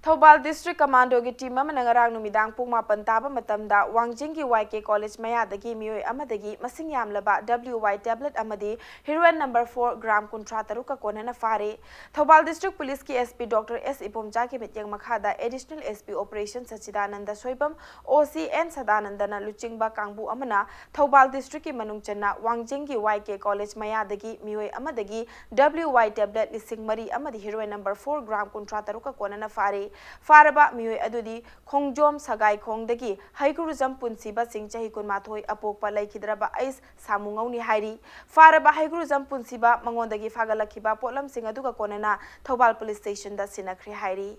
ꯊꯧꯕꯥꯜ District Commandoꯒꯤ team ꯑꯃꯅ ꯉꯔꯥꯡ ꯅꯨꯃꯤꯗꯥꯡ ꯄꯨꯡ ꯃꯥꯄꯟ ꯇꯥꯕ ꯃꯇꯝꯗ ꯋꯥꯡꯖꯤꯡꯒꯤ Y K College ꯃꯌꯥꯗꯒꯤ ꯃꯤꯑꯣꯏ ꯑꯃꯗꯒꯤ ꯃꯁꯤꯡ ꯌꯥꯝꯂꯕ W Y tablet ꯑꯃꯗꯤ heroin number four gram ꯀꯨꯟꯊ꯭ꯔꯥ ꯇꯔꯨꯛꯀ ꯀꯣꯟꯅꯅ ꯐꯥꯔꯦ꯫ Thoubal District Policeꯀꯤ S P Doctor S ꯏꯕꯣꯝꯆꯥꯒꯤ ꯃꯤꯠꯌꯦꯡ ꯃꯈꯥꯗ Additional S P Operation ꯁꯆꯤꯗꯥꯅꯟꯗ Soibam, O C N ꯁꯗꯥꯅꯟꯗꯅ ꯂꯨꯆꯤꯡꯕ ꯀꯥꯡꯕꯨ ꯑꯃꯅ ꯊꯧꯕꯥꯜ Districtꯀꯤ ꯃꯅꯨꯡ ꯆꯟꯅ ꯋꯥꯡꯖꯤꯡꯒꯤ Y K College ꯃꯌꯥꯗꯒꯤ ꯃꯤꯑꯣꯏ ꯑꯃꯗꯒꯤ W Y tablet ꯂꯤꯁꯤꯡ ꯃꯔꯤ ꯑꯃꯗꯤ heroin number four gram ꯀꯨꯟꯊ꯭ꯔꯥ ꯇꯔꯨꯛꯀ ꯀꯣꯟꯅꯅ ꯐꯥꯔꯦ꯫ ꯐꯥꯔꯕ ꯃꯤꯑꯣꯏ ꯑꯗꯨꯗꯤ ꯈꯣꯡꯖꯣꯝ ꯁꯒꯥꯏꯈꯣꯡꯗꯒꯤ ꯍꯩꯒ꯭ꯔꯨꯖꯝ ꯄꯨꯟꯁꯤꯕ ꯁꯤꯡ, ꯆꯍꯤ ꯀꯨꯟꯃꯥꯊꯣꯏ, ꯑꯄꯣꯛꯄ ꯂꯩꯈꯤꯗ꯭ꯔꯕ ꯑꯩꯁ ꯁꯥꯃꯨꯉꯧꯅꯤ ꯍꯥꯏꯔꯤ꯫ ꯐꯥꯔꯕ ꯍꯩꯒ꯭ꯔꯨꯖꯝ ꯄꯨꯟꯁꯤꯕ ꯃꯉꯣꯟꯗꯒꯤ ꯐꯥꯒꯠꯂꯛꯈꯤꯕ ꯄꯣꯠꯂꯝꯁꯤꯡ ꯑꯗꯨꯒ ꯀꯣꯟꯅꯅ ꯊꯧꯕꯥꯜ ꯄꯨꯂꯤꯁ ꯁ꯭ꯇꯦꯁꯟꯗ ꯁꯤꯟꯅꯈ꯭ꯔꯦ ꯍꯥꯏꯔꯤ꯫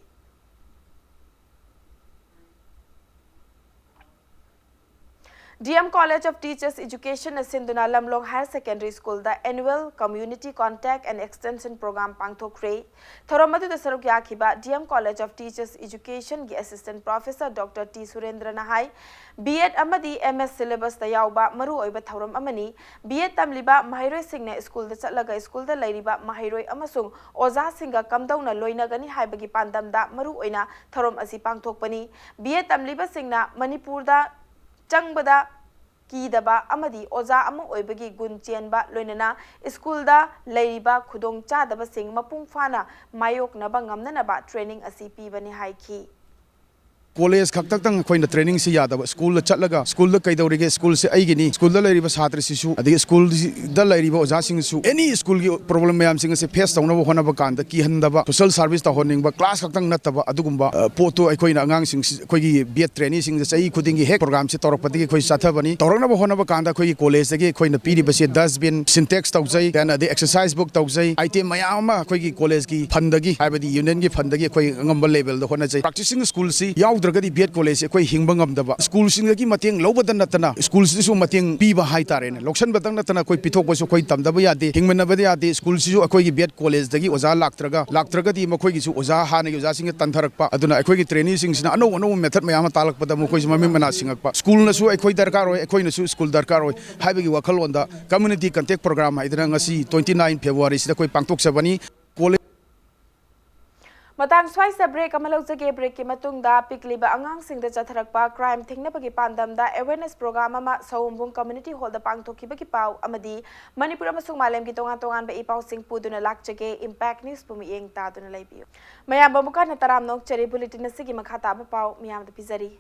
D M College of Teachers Educationꯅ ꯁꯤꯟꯗꯨꯅ ꯂꯝꯂꯣꯡ Higher Secondary Schoolꯗ Annual Community Contact and Extension Program ꯄꯥꯡꯊꯣꯛꯈ꯭ꯔꯦ꯫ ꯊꯧꯔꯝ ꯑꯗꯨꯗ ꯁꯔꯨꯛ ꯌꯥꯈꯤꯕ D M College of Teachers Educationꯒꯤ Assistant Professor Doctor T ꯁꯨꯔꯦꯟꯗ꯭ꯔꯅ high, B Ed ꯑꯃꯗꯤ M S syllabusꯇ ꯌꯥꯎꯕ ꯃꯔꯨꯑꯣꯏꯕ ꯊꯧꯔꯝ ꯑꯃꯅꯤ꯫ B Ed ꯇꯝꯂꯤꯕ ꯃꯍꯩꯔꯣꯏꯁꯤꯡꯅ ꯁ꯭ꯀꯨꯜꯗ ꯆꯠꯂꯒ ꯁ꯭ꯀꯨꯜꯗ ꯂꯩꯔꯤꯕ ꯃꯍꯩꯔꯣꯏ ꯑꯃꯁꯨꯡ ꯑꯣꯖꯥꯁꯤꯡꯒ ꯀꯝꯗꯧꯅ ꯂꯣꯏꯅꯒꯅꯤ ꯍꯥꯏꯕꯒꯤ ꯄꯥꯟꯗꯝꯗ ꯃꯔꯨꯑꯣꯏꯅ ꯊꯧꯔꯝ ꯑꯁꯤ ꯄꯥꯡꯊꯣꯛꯄꯅꯤ꯫ B Ed ꯇꯝꯂꯤꯕꯁꯤꯡꯅ ꯃꯅꯤꯄꯨꯔꯗ ꯆꯪꯕꯗ ꯀꯤꯗꯕ ꯑꯃꯗꯤ ꯑꯣꯖꯥ ꯑꯃ ꯑꯣꯏꯕꯒꯤ ꯒꯨꯟ ꯆꯦꯟꯕ, ꯂꯣꯏꯅꯅ ꯁ꯭ꯀꯨꯜꯗ ꯂꯩꯔꯤꯕ ꯈꯨꯗꯣꯡꯆꯥꯗꯕꯁꯤꯡ ꯃꯄꯨꯡ ꯐꯥꯅ ꯃꯥꯌꯣꯛꯅꯕ ꯉꯝꯅꯅꯕ training ꯑꯁꯤ ꯄꯤꯕꯅꯤ ꯍꯥꯏꯈꯤ꯫ ꯀꯣꯂꯦꯖ ꯈꯛꯇꯪ ꯑꯩꯈꯣꯏꯅ trainingꯁꯤ ꯌꯥꯗꯕ, ꯁ꯭ꯀꯨꯜꯗ ꯆꯠꯂꯒ ꯁ꯭ꯀꯨꯜꯗ ꯀꯩꯗꯧꯔꯤꯒꯦ, ꯁ꯭ꯀꯨꯜꯁꯦ ꯑꯩꯒꯤꯅꯤ, ꯁ꯭ꯀꯨꯜꯗ ꯂꯩꯔꯤꯕ ꯁꯥꯇ꯭ꯔꯁꯤꯁꯨ, ꯑꯗꯒꯤ ꯁ꯭ꯀꯨꯜꯗ ꯂꯩꯔꯤꯕ ꯑꯣꯖꯥꯁꯤꯡꯁꯨ, any ꯁ꯭ꯀꯨꯜꯒꯤ problem ꯃꯌꯥꯝꯁꯤꯡ ꯑꯁꯦ face ꯇꯧꯅꯕ ꯍꯣꯠꯅꯕ ꯀꯥꯟꯗ ꯀꯤꯍꯟꯗꯕ, social service ꯇꯧꯍꯟꯅꯤꯡꯕ, class ꯈꯛꯇꯪ ꯅꯠꯇꯕ ꯑꯗꯨꯒꯨꯝꯕ, ꯑ, ꯄꯣꯠꯇꯨ ꯑꯩꯈꯣꯏꯅ ꯑꯉꯥꯡꯁꯤꯡꯁꯤ, ꯑꯩꯈꯣꯏꯒꯤ B Ed traineeꯁꯤꯡꯗ ꯆꯍꯤ ꯈꯨꯗꯤꯡꯒꯤ ꯍꯦꯛ programꯁꯦ ꯇꯧꯔꯛꯄꯗꯒꯤ ꯑꯩꯈꯣꯏ ꯆꯠꯊꯕꯅꯤ꯫ ꯇꯧꯔꯛꯅꯕ ꯍꯣꯠꯅꯕ ꯀꯥꯟꯗ ꯑꯩꯈꯣꯏꯒꯤ ꯀꯣꯂꯦꯖꯇꯒꯤ ꯑꯩꯈꯣꯏꯅ ꯄꯤꯔꯤꯕꯁꯦ dustbin, Sintex ꯇꯧꯖꯩ, then ꯑꯗꯩ exercise book ꯇꯧꯖꯩ, item ꯃꯌꯥꯝ ꯑꯃ ꯑꯩꯈꯣꯏꯒꯤ ꯀꯣꯂꯦꯖꯀꯤ fundꯗꯒꯤ, ꯍꯥꯏꯕꯗꯤ unionꯒꯤ fundꯗꯒꯤ ꯑꯩꯈꯣꯏ ꯑꯉꯝꯕ levelꯗ ꯍꯣꯠꯅꯖꯩ꯫ Practicing schoolꯁꯤ ꯌꯥꯎꯗ꯭ꯔꯒꯗꯤ B Ed collegeꯁꯦ ꯑꯩꯈꯣꯏ ꯍꯤꯡꯕ ꯉꯝꯗꯕ, ꯁ꯭ꯀꯨꯜꯁꯤꯡꯗꯒꯤ ꯃꯇꯦꯡ ꯂꯧꯕꯗ ꯅꯠꯇꯅ ꯁ꯭ꯀꯨꯜꯁꯤꯗꯁꯨ ꯃꯇꯦꯡ ꯄꯤꯕ ꯍꯥꯏꯇꯥꯔꯦꯅꯦ, ꯂꯧꯁꯟꯕꯇꯪ ꯅꯠꯇꯅ ꯑꯩꯈꯣꯏ ꯄꯤꯊꯣꯛꯄꯁꯨ ꯑꯩꯈꯣꯏ ꯇꯝꯗꯕ ꯌꯥꯗꯦ, ꯍꯤꯡꯃꯤꯟꯅꯕꯗ ꯌꯥꯗꯦ꯫ ꯁ꯭ꯀꯨꯜꯁꯤꯁꯨ ꯑꯩꯈꯣꯏꯒꯤ B Ed collegeꯗꯒꯤ ꯑꯣꯖꯥ ꯂꯥꯛꯇ꯭ꯔꯒ, ꯂꯥꯛꯇ꯭ꯔꯒꯗꯤ ꯃꯈꯣꯏꯒꯤꯁꯨ ꯑꯣꯖꯥ, ꯍꯥꯟꯅꯒꯤ ꯑꯣꯖꯥꯁꯤꯡꯁꯦ ꯇꯟꯊꯔꯛꯄ, ꯑꯗꯨꯅ ꯑꯩꯈꯣꯏꯒꯤ traineeꯁꯤꯡꯁꯤꯅ ꯑꯅꯧ ꯑꯅꯧꯕ method ꯃꯌꯥꯝ ꯑꯃ ꯇꯥꯛꯂꯛꯄꯗ ꯃꯈꯣꯏꯁꯨ ꯃꯃꯤꯠ ꯃꯅꯥ ꯁꯤꯡꯉꯛꯄ꯫ ꯁ꯭ꯀꯨꯜꯅꯁꯨ ꯑꯩꯈꯣꯏ ꯗꯔꯀꯥꯔ ꯑꯣꯏ, ꯑꯩꯈꯣꯏꯅꯁꯨ ꯁ꯭ꯀꯨꯜ ꯗꯔꯀꯥꯔ ꯑꯣꯏ ꯍꯥꯏꯕꯒꯤ ꯋꯥꯈꯜꯂꯣꯟꯗ community contact program ꯍꯥꯏꯗꯅ ꯉꯁꯤ twenty nine Februaryꯁꯤꯗ ꯑꯩꯈꯣꯏ ꯄꯥꯡꯊꯣꯛꯆꯕꯅꯤ꯫ ꯀꯣꯂꯦꯖ ꯃꯇꯥꯡ ꯁ꯭ꯋꯥꯏꯁꯤꯗ break ꯑꯃ ꯂꯧꯖꯒꯦ꯫ Breakꯀꯤ ꯃꯇꯨꯡꯗ ꯄꯤꯛꯂꯤꯕ ꯑꯉꯥꯡꯁꯤꯡꯗ ꯆꯠꯊꯔꯛꯄ crime ꯊꯤꯡꯅꯕꯒꯤ ꯄꯥꯟꯗꯝꯗ awareness program ꯑꯃ ꯁꯑꯣꯝꯕꯨꯡ community hallꯗ ꯄꯥꯡꯊꯣꯛꯈꯤꯕꯒꯤ ꯄꯥꯎ ꯑꯃꯗꯤ ꯃꯅꯤꯄꯨꯔ ꯑꯃꯁꯨꯡ ꯃꯥꯂꯦꯝꯒꯤ ꯇꯣꯉꯥꯟ ꯇꯣꯉꯥꯟꯕ ꯏ ꯄꯥꯎꯁꯤꯡ ꯄꯨꯗꯨꯅ ꯂꯥꯛꯆꯒꯦ꯫ Impact Newsꯄꯨ ꯃꯤꯠꯌꯦꯡ ꯇꯥꯗꯨꯅ ꯂꯩꯕꯤꯌꯨ꯫ ꯃꯌꯥꯝꯕꯨ ꯑꯃꯨꯛ ꯍꯟꯅ ꯇꯔꯥꯝꯅ ꯑꯣꯛꯆꯔꯤ꯫ Bulletin ꯑꯁꯤꯒꯤ ꯃꯈꯥ ꯇꯥꯕ ꯄꯥꯎ ꯃꯤꯌꯥꯝꯗ ꯄꯤꯖꯔꯤ꯫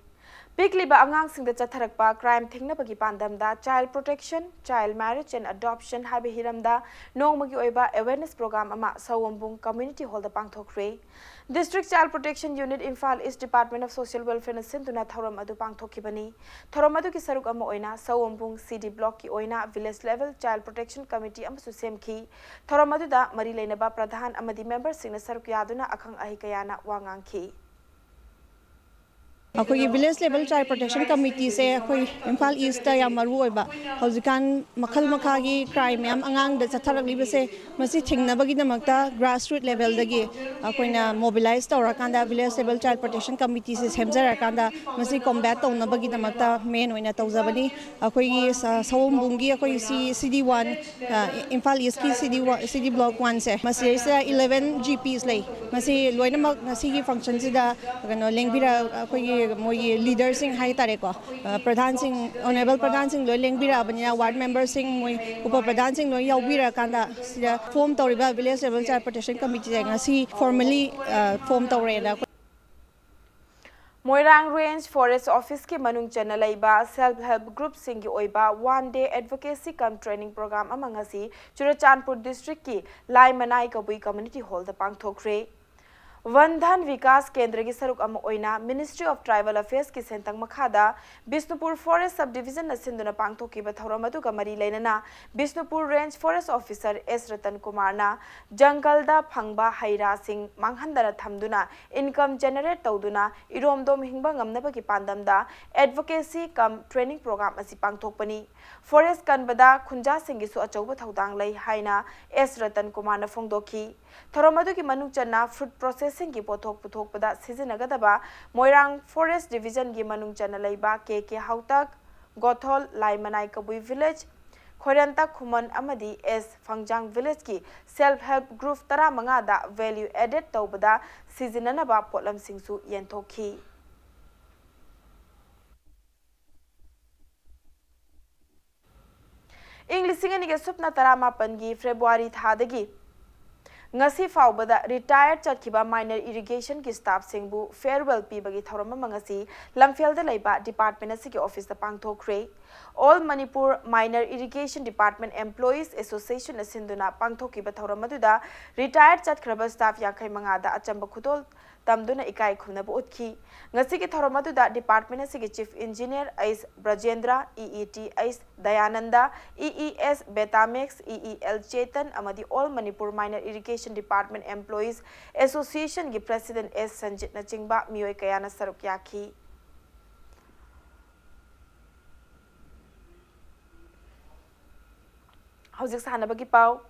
ꯄꯤꯛꯂꯤꯕ ꯑꯉꯥꯡꯁꯤꯡꯗ ꯆꯠꯊꯔꯛꯄ crime ꯊꯤꯡꯅꯕꯒꯤ ꯄꯥꯟꯗꯝꯗ Child Protection, Child Marriage and Adoption ꯍꯥꯏꯕ ꯍꯤꯔꯝꯗ ꯅꯣꯡꯃꯒꯤ ꯑꯣꯏꯕ ꯑꯦꯋꯦꯔꯅꯦꯁ ꯄ꯭ꯔꯣꯒ꯭ꯔꯥꯝ ꯑꯃ ꯁꯑꯣꯝꯕꯨꯡ ꯀꯝꯃ꯭ꯌꯨꯅꯤꯇꯤ ꯍꯣꯜꯗ ꯄꯥꯡꯊꯣꯛꯈ꯭ꯔꯦ꯫ District Child Protection Unit, Imphal East Department of Social Welfare ꯅ ꯁꯤꯟꯗꯨꯅ ꯊꯧꯔꯝ ꯑꯗꯨ ꯄꯥꯡꯊꯣꯛꯈꯤꯕꯅꯤ꯫ ꯊꯧꯔꯝ ꯑꯗꯨꯒꯤ ꯁꯔꯨꯛ ꯑꯃ ꯑꯣꯏꯅ ꯁꯑꯣꯝꯕꯨꯡ ꯁꯤ ꯗꯤ ꯕ꯭ꯂꯣꯛꯀꯤ ꯑꯣꯏꯅ Village Level Child Protection Committee ꯑꯃꯁꯨ ꯁꯦꯝꯈꯤ꯫ ꯊꯧꯔꯝ ꯑꯗꯨꯗ ꯃꯔꯤ ꯂꯩꯅꯕ ꯄ꯭ꯔꯙꯥꯟ ꯑꯃꯗꯤ ꯃꯦꯝꯕꯔꯁꯤꯡꯅ ꯁꯔꯨꯛ ꯌꯥꯗꯨꯅ ꯑꯈꯪ ꯑꯍꯩ ꯀꯌꯥꯅ ꯋꯥ ꯉꯥꯡꯈꯤ꯫ ꯑꯩꯈꯣꯏꯒꯤ Village Level Child Protection Committee ꯁꯦ ꯑꯩꯈꯣꯏ ꯏꯝꯐꯥꯜ ꯏꯁꯇ ꯌꯥꯝ ꯃꯔꯨ ꯑꯣꯏꯕ, ꯍꯧꯖꯤꯛꯀꯥꯟ ꯃꯈꯜ ꯃꯈꯥꯒꯤ ꯀ꯭ꯔꯥꯏꯝ ꯃꯌꯥꯝ ꯑꯉꯥꯡꯗ ꯆꯠꯊꯔꯛꯂꯤꯕꯁꯦ, ꯃꯁꯤ ꯊꯤꯡꯅꯕꯒꯤꯗꯃꯛꯇ ꯒ꯭ꯔꯥꯁꯔꯨꯠ ꯂꯦꯚꯦꯜꯗꯒꯤ ꯑꯩꯈꯣꯏꯅ ꯃꯣꯕꯤꯂꯥꯏꯁ ꯇꯧꯔꯀꯥꯟꯗ Village Level Child Protection Committee ꯁꯦ ꯁꯦꯝꯖꯔꯀꯥꯟꯗ ꯃꯁꯤ ꯀꯣꯝꯕꯦꯠ ꯇꯧꯅꯕꯒꯤꯗꯃꯛꯇ ꯃꯦꯟ ꯑꯣꯏꯅ ꯇꯧꯖꯕꯅꯤ꯫ ꯑꯩꯈꯣꯏꯒꯤ ꯁ-, ꯁꯑꯣꯝꯕꯨꯡꯒꯤ ꯑꯩꯈꯣꯏ ꯁꯤ, ꯁꯤ ꯗꯤ ꯋꯥꯟ, ꯑ, ꯏꯝꯐꯥꯜ ꯏꯁꯀꯤ ꯁꯤ ꯗꯤ ꯋꯥ-, ꯁꯤ ꯗꯤ ꯕ꯭ꯂꯣꯛ ꯋꯥꯟꯁꯦ, ꯃꯁꯤꯗꯩꯁꯤꯗ eleven G Ps ꯂꯩ꯫ ꯃꯁꯤ ꯂꯣꯏꯅꯃꯛ ꯉꯁꯤꯒꯤ ꯐꯪꯁꯟꯁꯤꯗ ꯀꯩꯅꯣ ꯂꯦꯡꯕꯤꯔ-, ꯑꯩꯈꯣꯏꯒꯤ ꯃꯣꯏꯒꯤ ꯂꯤꯗꯔꯁꯤꯡ ꯍꯥꯏ ꯇꯥꯔꯦꯀꯣ, ꯑ, ꯄ꯭ꯔꯙꯥꯟꯁꯤꯡ, ꯑꯣꯅꯔꯦꯕꯜ ꯄ꯭ꯔꯙꯥꯟꯁꯤꯡ ꯂꯣꯏ ꯂꯦꯡꯕꯤꯔꯛꯑꯕꯅꯤꯅ, ꯋꯥꯔꯗ ꯃꯦꯝꯕꯔꯁꯤꯡ, ꯃꯣꯏ ꯎꯄ ꯄ꯭ꯔꯙꯥꯟꯁꯤꯡ ꯂꯣꯏ ꯌꯥꯎꯕꯤꯔꯀꯥꯟꯗ ꯁꯤꯗ ꯐꯣꯝ ꯇꯧꯔꯤꯕ Village Level Child Protection Committee ꯁꯦ ꯉꯁꯤ ꯐꯣꯔꯃꯦꯜꯂꯤ, ꯑ, ꯐꯣꯝ ꯇꯧꯔꯦꯅ ꯑꯩꯈꯣꯏ ꯃꯣꯏꯔꯥꯡ ꯔꯦꯟꯖ ꯐꯣꯔꯦꯁ ꯑꯣꯐꯤꯁꯀꯤ ꯃꯅꯨꯡ ꯆꯟꯅ ꯂꯩꯕ ꯁꯦꯜꯐ ꯍꯦꯜꯞ ꯒ꯭ꯔꯨꯞꯁꯤꯡꯒꯤ ꯑꯣꯏꯕ ꯋꯥꯟ ꯗꯦ ꯑꯦꯗꯚꯣꯀꯦꯁꯤ ꯀꯝ ꯇ꯭ꯔꯦꯅꯤꯡ ꯄ꯭ꯔꯣꯒ꯭ꯔꯥꯝ ꯑꯃ ꯉꯁꯤ ꯆꯨꯔꯆꯥꯟꯄꯨꯔ ꯗꯤꯁꯇ꯭ꯔꯤꯛꯀꯤ ꯂꯥꯏꯃꯅꯥꯏ ꯀꯕꯨꯏ ꯀꯝꯃ꯭ꯌꯨꯅꯤꯇꯤ ꯍꯣꯜꯗ ꯄꯥꯡꯊꯣꯛꯈ꯭ꯔꯦ꯫ ꯋꯟ ꯙꯟ ꯚꯤꯀꯥꯁ ꯀꯦꯟꯗ꯭ꯔꯒꯤ ꯁꯔꯨꯛ ꯑꯃ ꯑꯣꯏꯅ Ministry of Tribal Affairs ꯀꯤ ꯁꯦꯟꯊꯪ ꯃꯈꯥꯗ ꯕꯤꯁꯅꯨꯄꯨꯔ ꯐꯣꯔꯦꯁ ꯁꯕ ꯗꯤꯚꯤꯖꯟꯅ ꯁꯤꯟꯗꯨꯅ ꯄꯥꯡꯊꯣꯛꯈꯤꯕ ꯊꯧꯔꯝ ꯑꯗꯨꯒ ꯃꯔꯤ ꯂꯩꯅꯅ ꯕꯤꯁꯅꯨꯄꯨꯔ ꯔꯦꯟꯖ ꯐꯣꯔꯦꯁ ꯑꯣꯐꯤꯁꯔ ꯑꯦꯁ ꯔꯇꯟ ꯀꯨꯃꯥꯔꯅ ꯖꯪꯒꯜꯗ ꯐꯪꯕ ꯍꯩ ꯔꯥꯁꯤꯡ ꯃꯥꯡꯍꯟꯗꯅ ꯊꯝꯗꯨꯅ ꯏꯟꯀꯝ ꯖꯦꯅꯦꯔꯦꯠ ꯇꯧꯗꯨꯅ ꯏꯔꯣꯝꯗꯣꯝ ꯍꯤꯡꯕ ꯉꯝꯅꯕꯒꯤ ꯄꯥꯟꯗꯝꯗ ꯑꯦꯗꯚꯣꯀꯦꯁꯤ ꯀꯝ ꯇ꯭ꯔꯦꯅꯤꯡ ꯄ꯭ꯔꯣꯒ꯭ꯔꯥꯝ ꯑꯁꯤ ꯄꯥꯡꯊꯣꯛꯄꯅꯤ꯫ ꯐꯣꯔꯦꯁ ꯀꯟꯕꯗ ꯈꯨꯟꯖꯥꯁꯤꯡꯒꯤꯁꯨ ꯑꯆꯧꯕ ꯊꯧꯗꯥꯡ ꯂꯩ ꯍꯥꯏꯅ ꯑꯦꯁ ꯔꯇꯟ ꯀꯨꯃꯥꯔꯅ ꯐꯣꯡꯗꯣꯛꯈꯤ꯫ ꯊꯧꯔꯝ ꯑꯗꯨꯒꯤ ꯃꯅꯨꯡ ꯆꯟꯅ ꯐꯨꯗ ꯄ꯭ꯔꯣꯁꯦꯁꯤꯡꯒꯤ ꯄꯣꯠꯊꯣꯛ ꯄꯨꯊꯣꯛꯄꯗ ꯁꯤꯖꯤꯟꯅꯒꯗꯕ ꯃꯣꯏꯔꯥꯡ ꯐꯣꯔꯦꯁ ꯗꯤꯚꯤꯖꯟꯒꯤ ꯃꯅꯨꯡ ꯆꯟꯅ ꯂꯩꯕ ꯀꯦ ꯀꯦ ꯍꯥꯎꯇꯛ, ꯒꯣꯊꯣꯜ, ꯂꯥꯏꯃꯅꯥꯏ ꯀꯕꯨꯏ ꯚꯤꯂꯦꯖ, ꯈꯣꯏꯔꯦꯟꯇꯛ ꯈꯨꯃꯟ ꯑꯃꯗꯤ ꯑꯦꯁ ꯐꯪꯖꯥꯡ ꯚꯤꯂꯦꯖꯀꯤ ꯁꯦꯜꯐ ꯍꯦꯜꯞ ꯒ꯭ꯔꯨꯞ ꯇꯔꯥꯃꯉꯥꯗ ꯚꯦꯂ꯭ꯌꯨ ꯑꯦꯗꯦꯗ ꯇꯧꯕꯗ ꯁꯤꯖꯤꯟꯅꯅꯕ ꯄꯣꯠꯂꯝꯁꯤꯡꯁꯨ ꯌꯦꯟꯊꯣꯛꯈꯤ꯫ ꯏꯪ ꯂꯤꯁꯤꯡ ꯑꯅꯤꯒ ꯁꯨꯞꯅ ꯇꯔꯥꯃꯥꯄꯟꯒꯤ ꯐꯦꯕ꯭ꯔꯨꯋꯥꯔꯤ ꯊꯥꯗꯒꯤ ꯉꯁꯤ ꯐꯥꯎꯕꯗ retired ꯆꯠꯈꯤꯕ minor irrigation ꯒꯤ staff ꯁꯤꯡꯕꯨ farewell ꯄꯤꯕꯒꯤ ꯊꯧꯔꯝ ꯑꯃ ꯉꯁꯤ ꯂꯝꯐꯦꯜꯗ ꯂꯩꯕ department ꯑꯁꯤꯒꯤ office ꯇ ꯄꯥꯡꯊꯣꯛꯈ꯭ꯔꯦ꯫ All Manipur Minor Irrigation Department Employees Association ꯅ ꯁꯤꯟꯗꯨꯅ ꯄꯥꯡꯊꯣꯛꯈꯤꯕ ꯊꯧꯔꯝ ꯑꯗꯨꯗ retired ꯆꯠꯈ꯭ꯔꯕ staff ꯌꯥꯡꯈꯩ ꯃꯉꯥꯗ ꯑꯆꯝꯕ ꯈꯨꯗꯣꯜ ꯇꯝꯗꯨꯅ ꯏꯀꯥꯏ ꯈꯨꯝꯅꯕ ꯎꯠꯈꯤ꯫ ꯉꯁꯤꯒꯤ ꯊꯧꯔꯝ ꯑꯗꯨꯗ department ꯑꯁꯤꯒꯤ Chief Engineer ꯑꯩꯁ ꯕ꯭ꯔꯖꯦꯟꯗ꯭ꯔ, E E T ꯑꯩꯁ Dayananda, E E S Betamax, E E L Chetan ꯑꯃꯗꯤ All Manipur Minor Irrigation Department Employees Association ꯒꯤ President ꯑꯦꯁ ꯁꯟꯖꯤꯠꯅꯆꯤꯡꯕ ꯃꯤꯑꯣꯏ ꯀꯌꯥꯅ ꯁꯔꯨꯛ ꯌꯥꯈꯤ꯫ ꯍꯧꯖꯤꯛ ꯁꯥꯟꯅꯕꯒꯤ ꯄꯥꯎ꯫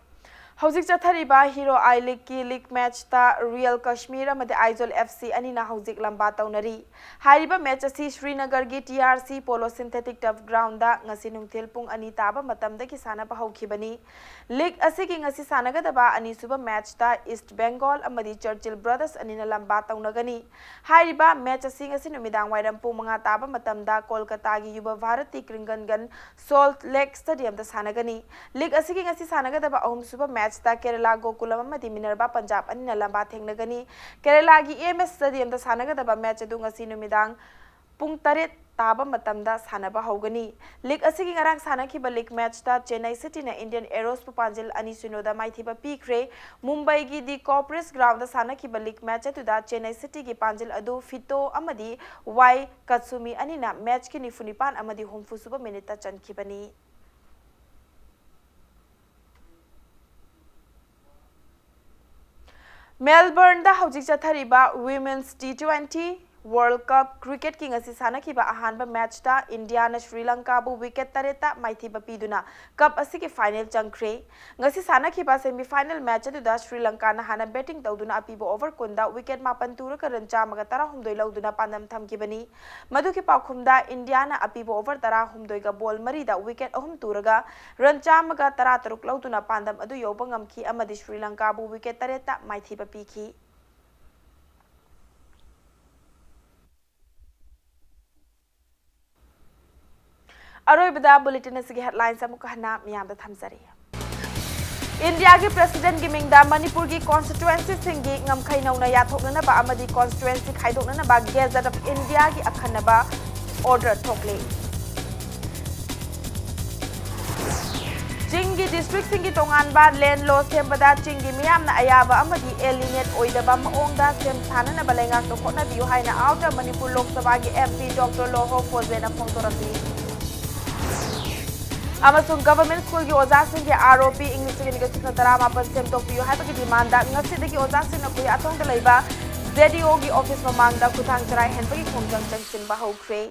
ꯍꯧꯖꯤꯛ ꯆꯠꯊꯔꯤꯕ Hero I League ꯀꯤ league match ꯇ Real Kashmir ꯑꯃꯗꯤ Aizawl F C ꯑꯅꯤꯅ ꯍꯧꯖꯤꯛ ꯂꯝꯕꯥ ꯇꯧꯅꯔꯤ꯫ ꯍꯥꯏꯔꯤꯕ match ꯑꯁꯤ ꯁ꯭ꯔꯤꯅꯒꯔꯒꯤ T R C Polo Synthetic Turf Ground ꯗ ꯉꯁꯤ ꯅꯨꯡꯊꯤꯜ ꯄꯨꯡ ꯑꯅꯤ ꯇꯥꯕ ꯃꯇꯝꯗꯒꯤ ꯁꯥꯟꯅꯕ ꯍꯧꯈꯤꯕꯅꯤ꯫ League ꯑꯁꯤꯒꯤ ꯉꯁꯤ ꯁꯥꯟꯅꯒꯗꯕ ꯑꯅꯤꯁꯨꯕ match ꯇ East Bengal ꯑꯃꯗꯤ Churchill Brothers ꯑꯅꯤꯅ ꯂꯝꯕꯥ ꯇꯧꯅꯒꯅꯤ꯫ ꯍꯥꯏꯔꯤꯕ match ꯑꯁꯤ ꯉꯁꯤ ꯅꯨꯃꯤꯗꯥꯡ ꯋꯥꯏꯔꯝ ꯄꯨꯡ ꯃꯉꯥ ꯇꯥꯕ ꯃꯇꯝꯗ ꯀꯣꯜꯀꯇꯥꯒꯤ Yuva Bharati Kringangan Salt Lake Stadium ꯗ ꯁꯥꯟꯅꯒꯅꯤ꯫ League ꯑꯁꯤꯒꯤ ꯉꯁꯤ ꯁꯥꯟꯅꯒꯗꯕ ꯑꯍꯨꯝꯁꯨꯕ match ꯇ Kerala Gokulam ꯑꯃꯗꯤ Minerva Punjab ꯑꯅꯤꯅ ꯂꯝꯕꯥ ꯊꯦꯡꯅꯒꯅꯤ꯫ Kerala ꯒꯤ E M S Stadium ꯗ ꯁꯥꯟꯅꯒꯗꯕ match ꯑꯗꯨ ꯉꯁꯤ ꯅꯨꯃꯤꯗꯥꯡ ꯄꯨꯡ ꯇꯔꯦꯠ ꯇꯥꯕ ꯃꯇꯝꯗ ꯁꯥꯟꯅꯕ ꯍꯧꯒꯅꯤ꯫ League ꯑꯁꯤꯒꯤ ꯉꯔꯥꯡ ꯁꯥꯟꯅꯈꯤꯕ league match ꯇ Chennai City ꯅ Indian Arrows ꯕꯨ ꯄꯥꯟꯖꯤꯜ ꯑꯅꯤ ꯁꯤꯅꯣ ꯗ ꯃꯥꯏꯊꯤꯕ ꯄꯤꯈ꯭ꯔꯦ꯫ ꯃꯨꯝꯕꯥꯏꯒꯤ The Corporate Ground ꯗ ꯁꯥꯟꯅꯈꯤꯕ league match ꯑꯗꯨꯗ Chennai City ꯒꯤ ꯄꯥꯟꯖꯤꯜ ꯑꯗꯨ Fito ꯑꯃꯗꯤ Y Katsumi ꯑꯅꯤꯅ match ꯀꯤ ꯅꯤꯐꯨ ꯅꯤꯄꯥꯟ ꯑꯃꯗꯤ ꯍꯨꯝꯐꯨ ꯁꯨꯕ minute ꯇ ꯆꯟꯈꯤꯕꯅꯤ꯫ Melbourne ꯗ ꯍꯧꯖꯤꯛ ꯆꯠꯊꯔꯤꯕ Women's T twenty World Cup cricket ꯀꯤ ꯉꯁꯤ ꯁꯥꯟꯅꯈꯤꯕ ꯑꯍꯥꯟꯕ match ꯇ India ꯅ Sri Lanka ꯕꯨ wicket ꯇꯔꯦꯠꯇ ꯃꯥꯏꯊꯤꯕ ꯄꯤꯗꯨꯅ cup ꯑꯁꯤꯒꯤ final ꯆꯪꯈ꯭ꯔꯦ꯫ ꯉꯁꯤ ꯁꯥꯟꯅꯈꯤꯕ semi final match ꯑꯗꯨꯗ Sri Lanka ꯅ ꯍꯥꯟꯅ batting ꯇꯧꯗꯨꯅ ꯑꯄꯤꯕ over ꯀꯨꯟꯗ wicket ꯃꯥꯄꯟ ꯇꯨꯔꯒ run ꯆꯥꯝꯃꯒ ꯇꯔꯥꯍꯨꯝꯗꯣꯏ ꯂꯧꯗꯨꯅ ꯄꯥꯟꯗꯝ ꯊꯝꯈꯤꯕꯅꯤ꯫ ꯃꯗꯨꯒꯤ ꯄꯥꯎꯈꯨꯝꯗ India ꯅ ꯑꯄꯤꯕ over ꯇꯔꯥꯍꯨꯝꯗꯣꯏꯒ ball ꯃꯔꯤꯗ wicket ꯑꯍꯨꯝ ꯇꯨꯔꯒ run ꯆꯥꯝꯃꯒ ꯇꯔꯥꯇꯔꯨꯛ ꯂꯧꯗꯨꯅ ꯄꯥꯟꯗꯝ ꯑꯗꯨ ꯌꯧꯕ ꯉꯝꯈꯤ ꯑꯃꯗꯤ Sri Lanka ꯕꯨ wicket ꯇꯔꯦꯠꯇ ꯃꯥꯏꯊꯤꯕ ꯄꯤꯈꯤ꯫ ꯑꯔꯣꯏꯕꯗ bulletin ꯑꯁꯤꯒꯤ headlines ꯑꯃꯨꯛꯀ ꯍꯟꯅ ꯃꯤꯌꯥꯝꯗ ꯊꯝꯖꯔꯤ꯫ ꯏꯟꯗꯤꯌꯥꯒꯤ ꯄ꯭ꯔꯦꯁꯤꯗꯦꯟꯠꯀꯤ ꯃꯤꯡꯗ ꯃꯅꯤꯄꯨꯔꯒꯤ ꯀꯣꯟꯁꯇꯤꯇ꯭ꯋꯦꯟꯁꯤꯁꯤꯡꯒꯤ ꯉꯝꯈꯩ ꯅꯧꯅ ꯌꯥꯊꯣꯛꯅꯅꯕ ꯑꯃꯗꯤ ꯀꯣꯟꯁꯇꯤꯇ꯭ꯋꯦꯟꯁꯤ ꯈꯥꯏꯗꯣꯛꯅꯅꯕ ꯒꯦꯖꯦꯠ ꯑꯣꯐ ꯏꯟꯗꯤꯌꯥꯒꯤ ꯑꯈꯟꯅꯕ ꯑꯣꯔꯗꯔ ꯊꯣꯛꯂꯤ꯫ ꯆꯤꯡꯒꯤ ꯗꯤꯁꯇ꯭ꯔꯤꯛꯁꯤꯡꯒꯤ ꯇꯣꯉꯥꯟꯕ ꯂꯦꯟ ꯂꯣ ꯁꯦꯝꯕꯗ ꯆꯤꯡꯒꯤ ꯃꯤꯌꯥꯝꯅ ꯑꯌꯥꯕ ꯑꯃꯗꯤ ꯑꯦꯂꯤꯅꯦꯠ ꯑꯣꯏꯗꯕ ꯃꯑꯣꯡꯗ ꯁꯦꯝ ꯁꯥꯅꯅꯕ ꯂꯩꯉꯥꯛꯇ ꯍꯣꯠꯅꯕꯤꯌꯨ ꯍꯥꯏꯅ ꯑꯥꯎꯇꯔ ꯃꯅꯤꯄꯨꯔ ꯂꯣꯛ ꯁꯚꯥꯒꯤ ꯑꯦꯝ ꯄꯤ ꯗꯣꯛꯇꯔ ꯂꯣꯍꯣ ꯐꯣꯖꯦꯅ ꯐꯣꯡꯗꯣꯔꯛꯂꯤ꯫ ꯑꯃꯁꯨꯡ ꯒꯚꯔꯟꯃꯦꯟꯠ ꯁ꯭ꯀꯨꯜꯒꯤ ꯑꯣꯖꯥꯁꯤꯡꯒꯤ ꯑꯥꯔ ꯑꯣ ꯄꯤ ꯏꯪ ꯂꯤꯁꯤꯡ ꯑꯅꯤꯒ ꯁꯨꯞꯅ ꯇꯔꯥꯃꯥꯄꯟ ꯁꯦꯝꯗꯣꯛꯄꯤꯌꯨ ꯍꯥꯏꯕꯒꯤ ꯗꯤꯃꯥꯟꯗ ꯉꯁꯤꯗꯒꯤ ꯑꯣꯖꯥꯁꯤꯡꯅ ꯈꯨꯌꯥꯊꯣꯡꯗ ꯂꯩꯕ ꯖꯦ ꯗꯤ ꯑꯣꯒꯤ ꯑꯣꯐꯤꯁ ꯃꯃꯥꯡꯗ ꯈꯨꯠꯊꯥꯡ ꯆꯔꯥꯏ ꯍꯦꯟꯕꯒꯤ ꯈꯣꯡꯖꯪ ꯆꯪꯁꯤꯟꯕ ꯍꯧꯈ꯭ꯔꯦ꯫